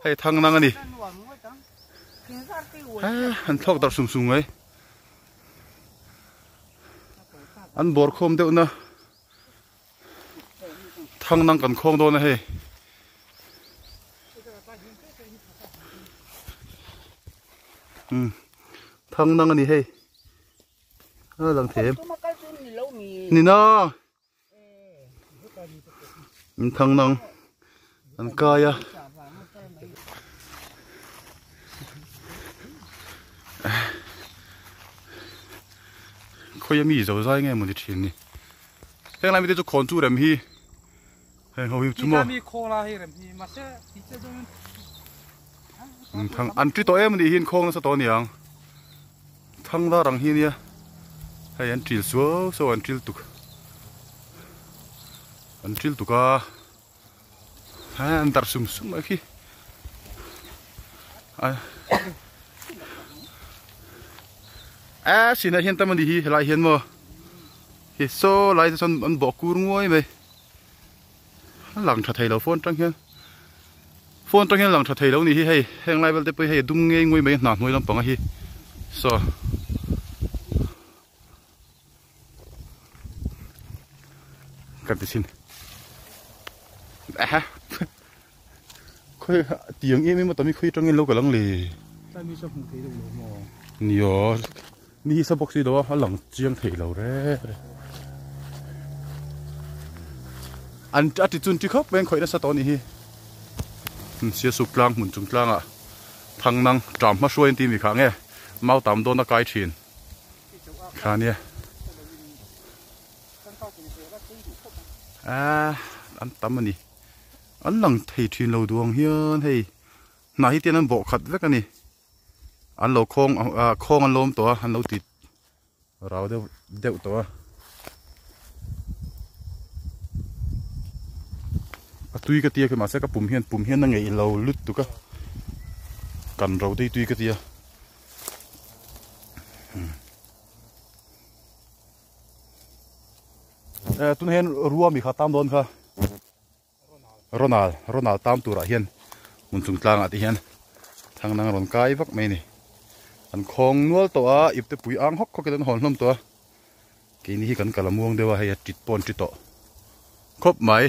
Hei thang nang ani. An thlawk darh sum sum mai. An bawr khawm deuh na thang nang kan khawng dawn a hei. Thang nang ani hei. A lang them. Ni na. Thang nang an kai a. Khawi ami zo zai nge mawni thin ni. Heng lai mite chu khawn chu rem hi. Heng ho hi chu maw. Thang an ti tawh em anih hi an khawng nasa tawh aniang. Thang dar ang hi ania hei an til suau suau an til tuk an til tuk a ha an darh sum sum mai khi a a sinah hian tam anih hi helai hian maw hi saw lai te chuan an bawh kur nguai mai. A lang tha thei lo phone tang hian phone tang hian lang tha thei lo ni hi hei heng lai vel te pawh hi hei a dum ngei ngui mai hna hnuai lampang a hi saw ka ti chhin aha khawi tiang em em a tam hi khawi tangin lo ka lang le nia ni hi sa bawk si lo a a lang chiang thei lo rek rek an a ti chun ti khawp mai an khawih nasa tawh a nih hi sia suk tlang hmun chung tlangah thang nang ṭam hma hruai an tih mi kha nge mau tam dawn a kai ṭhin kha nia a an tam a ni an lang thei ṭhin lo duang hian hei hnah hi tian an bawh khat vek a ni. An lo khawng ah khawng an lawm tawh a an lo ti rau deuh deuh tawh a. A tui ka tia khi mahse ka pum hian pum hian a ngeih lo lut tuk a kan ro te hi tui ka tia. Eh tunah hian rua mi kha tam dawn kha. Ronald Ronald tam turah hian hmun chung tlangah te hian thang nang rawn kai vak mai a ni. An khawng nual tawh a ip te pui ang hawk hawk in an hawn hlawm tawh a. Keini hi kan kal a muang deuh a hei a tit pawh an ti tawh khawp mai.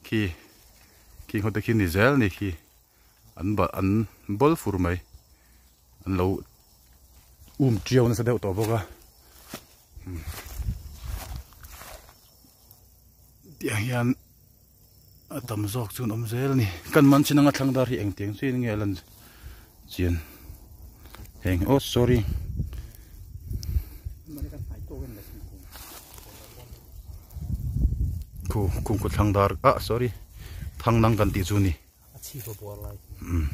Khi khi ngawt te khi ni zel a ni khi an an bawl fur mai. An lo um tiau nasa deuh tawh bawk a. Tiang hian a tam zawk chu an awm zel a ni. Kan man chin anga thlang dar hi engtiang chian nge a lan chian heng oh sorry. Khu khung khu thlang dar ah sorry thang nang kan tih chu ni. Um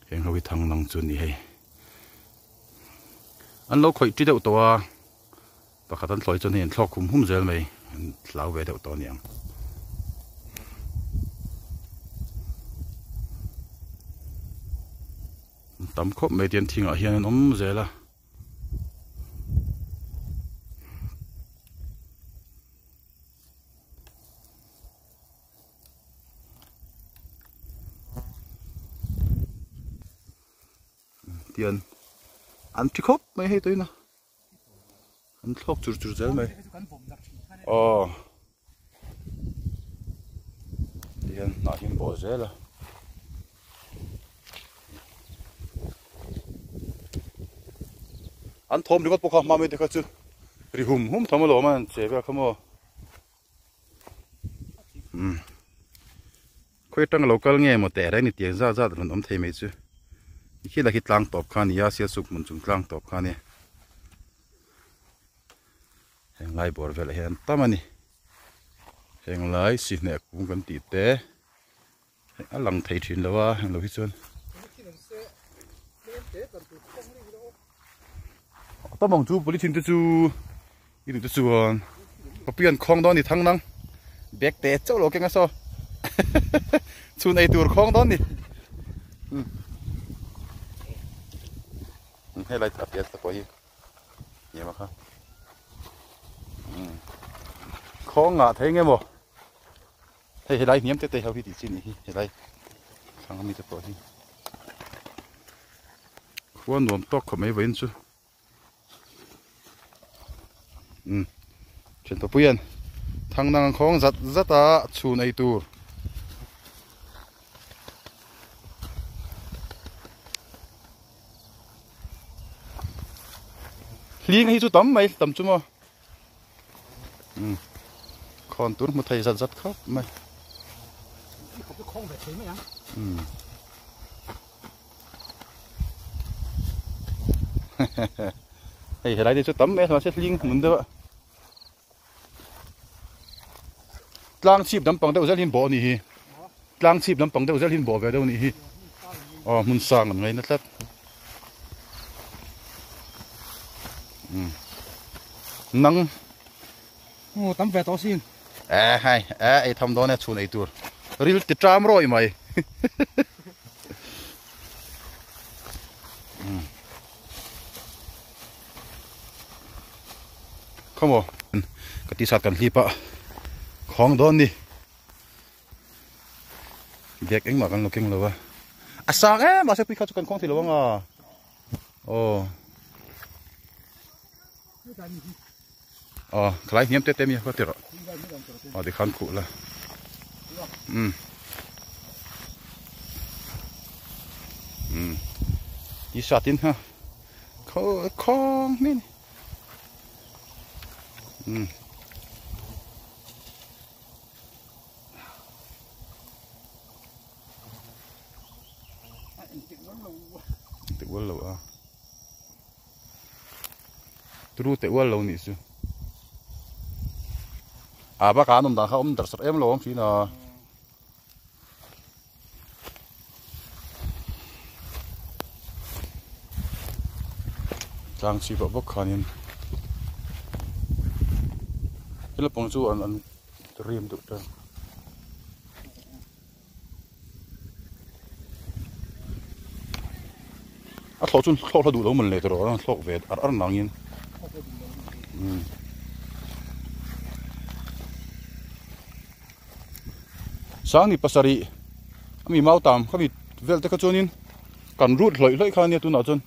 heng ho hi thang nang chu ni hei. An lo khawih ti deuh tawh a. Pakhat an thlawi chuan hei an thlawk hum hum zel mai, an hlau ve deuh tawh a ni ang. Tam khawp mai tian thingah hian an awm zel a. Tian an thi khawp mai hei tuina. An thlawk chur chur zel mai. Aw. Tihian hnah hi an bawh zel a. An thawm ringawt pawh kha hma mai te kha chu ri hum hum tham alawm a an che vel kha maw. Umm. Khawi atanga lo kal nge maw teh reng ni tiang zat zat rawn awm thei mai chu. Khi la khi tlang tawp kha a ni a, Sialsuk hmun chung tlang tawp kha a ni. Heng lai bawr velah hian an tam a ni. Heng lai sihhneh kung kan tih te a lang thei thin lo a heng lo hi chuan. A tam ang chu polythene te chu i duh te chuan papi an khawng dawn a ni thang nang bag te chauh lo keng a saw chhun ei tur khawng dawn a ni. Helai a pian te pawh hi Nia kha. Khawng ngah thei nge maw? Hei helai hniam te te ho hi tih chi nih hi helai thlang ami te pawh hi khua nuam tawk khawp mai vawiin chu umm thianpa puian thang nang ang khawng zat zat a chhun ei tur. Hling hi chu tam mai tam chu maw. Um khawn tur hmu thei zat zat khawp mai. Um hei helai te chu tam mai mahse hling hmun deuh a. Tlang chhip lampang deuh zel hi an bawh a nih hi. Tlang chhip lampang deuh zel hi an bawh ve deuh a nih hi. Aw hmun sang an ngaina tlat. Um nang Aw tam ve tawh sin. Eh hai eh ei tham dawn e chhun ei tur. Ril ti tram rawih mai. Um. Khawmaw ka t-shirt kan hlip a khawng dawn ni bag engmah kan lo keng lo a a sang em mahse pui kha chu kan khawng thei lo ang a aw aw khalai hniam te te mi kha ti rawh aw tikhan khuh la um um t-shirt in ha khawng hmin um te ual lo a tru te ual lo nih chu a bak ah an awm dan kha awm dar sak em lo awm thin a. Tlang chhip ah bawk khanin he lampang chu an an rim deuh tan. A thlawh chu thlawk hla duh lo man leh tawh a thlawk ve ar ar nangin. Umm. Sangni pasarih ami mau tam khami vel te kha chuanin kan rut hlawih hlawih kha ania tunah chuan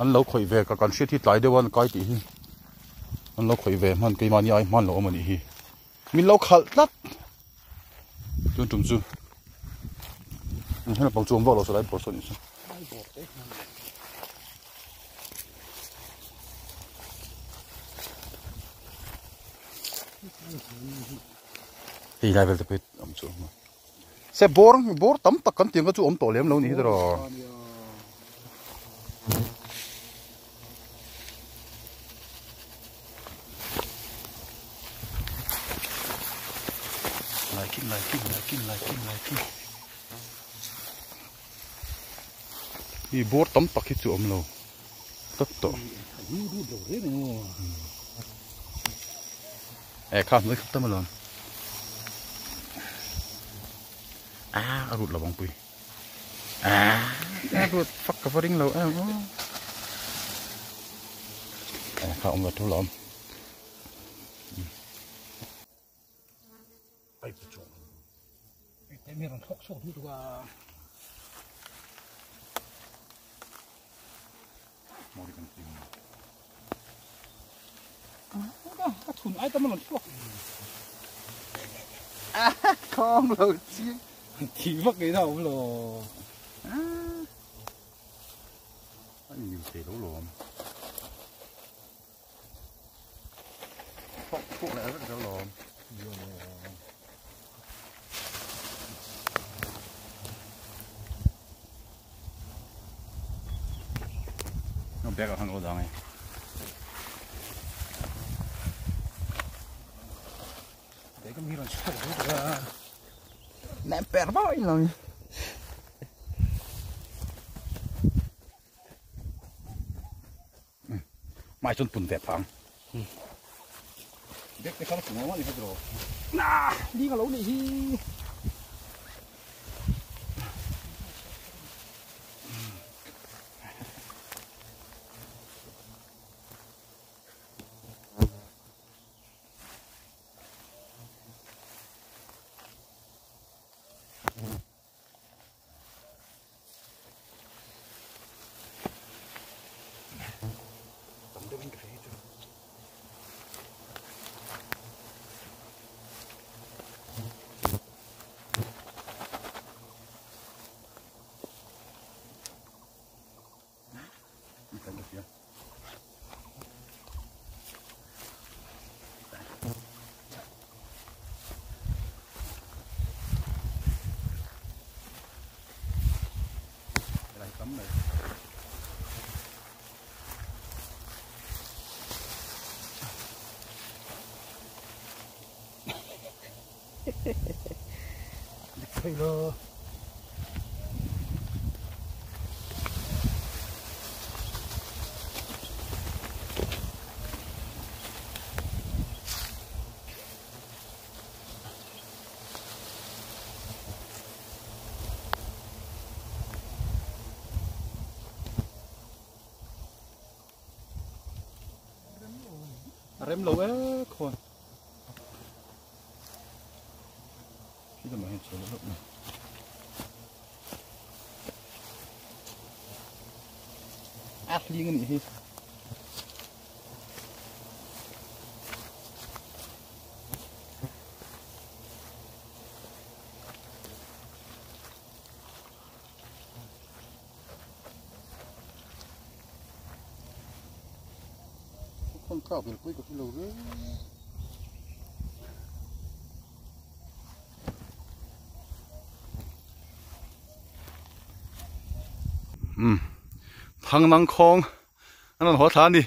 an lo khawih ve ka kan hriat hi tlai deuh a an kai tih hi an lo khawih ve hman keimahni ai hman lo awm anih hi min lo khalh tlat tun tum chu heng pang chu awm vak lo saw lai bawr saw nih chu. Hei lai vel te pawh hi awm chu awm a se bawr bawr tam tak kan tiang kha chu awm tawh lem lo ni hi tiraw. Laikin laikin laikin laikin laikin hi bawr tam tak hi chu awm lo. Tak tawh. E kha hnuai khat tam alawm. A a rut lo bang pui. A a rut fak ka va ring lo em aw. E kha awm lo thu lawm. Không lo chiang Thì vắc cái nào lo. Anh nhiều thầy đấu lộn. Phok phok lại rất là lộn. Nó bé cả hàng ô này. Để cái mi rồi sao Nè per voi rồi. Mai chun pun ve phang. Bek te khala chunga ma ni hydro. Na, đi cái lỗ này hi. Dik thei lo. A rem lo e khawn. Khi lamah hian chho leh mai. A hling a nih hi. Khawn kak vel pawh hi ka hre lo reng. Umm thang nang khawng an rawn haw thla a ni.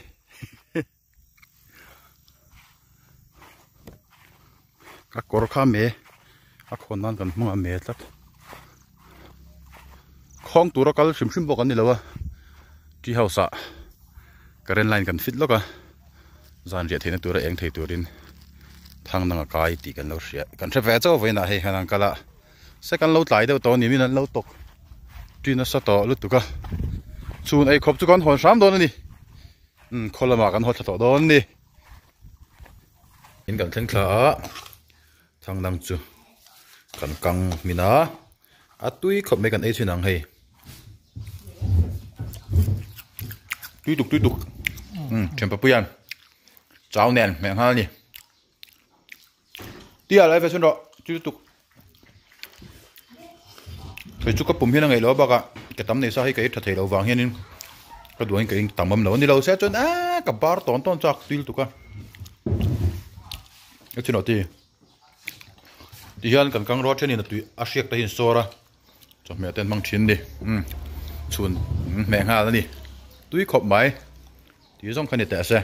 Ka kawr kha me a khawn nan kan hmang a me tlat khawng tura kal hrim hrim bawk an ni lo a tea house ah current line kan fit lawk a zan riah theihna tura eng thei turin thang dang a kai tih kan lo hria kan hre ve chauh vawiinah hei hian an kal a se kan lo tlai deuh tawh a ni min an lo tawk ṭi nasa tawh lutuk a chhun eikhawp chu kan hawn hram dawn a ni. Umm khaw lamah kan haw thla tawh dawn ni. In kan thleng thla a thang dang chu kan kang hmin a a tui khawp mai kan ei chhin ang hei tui tuk tui tuk umm thianpa puian chau nen hmeh nghal a ni tia lai ve chhun rawh tui tuk kei chu ka pum hian a ngaih loh bakah ka tam nei sa hi ka ei tha thei loh vang hianin ka duangin ka in tam awm lo a ni lo se chuan eee ka bar tawn tawn chak tui lutuk a a chin aw ti ti hian kan kang rual thenin a tui a hriak te hi an sawr a chawhmeh te an hmang thin a ni umm chhun hmeh nghal a ni tui khawp mai tih zawng kha ni teh se.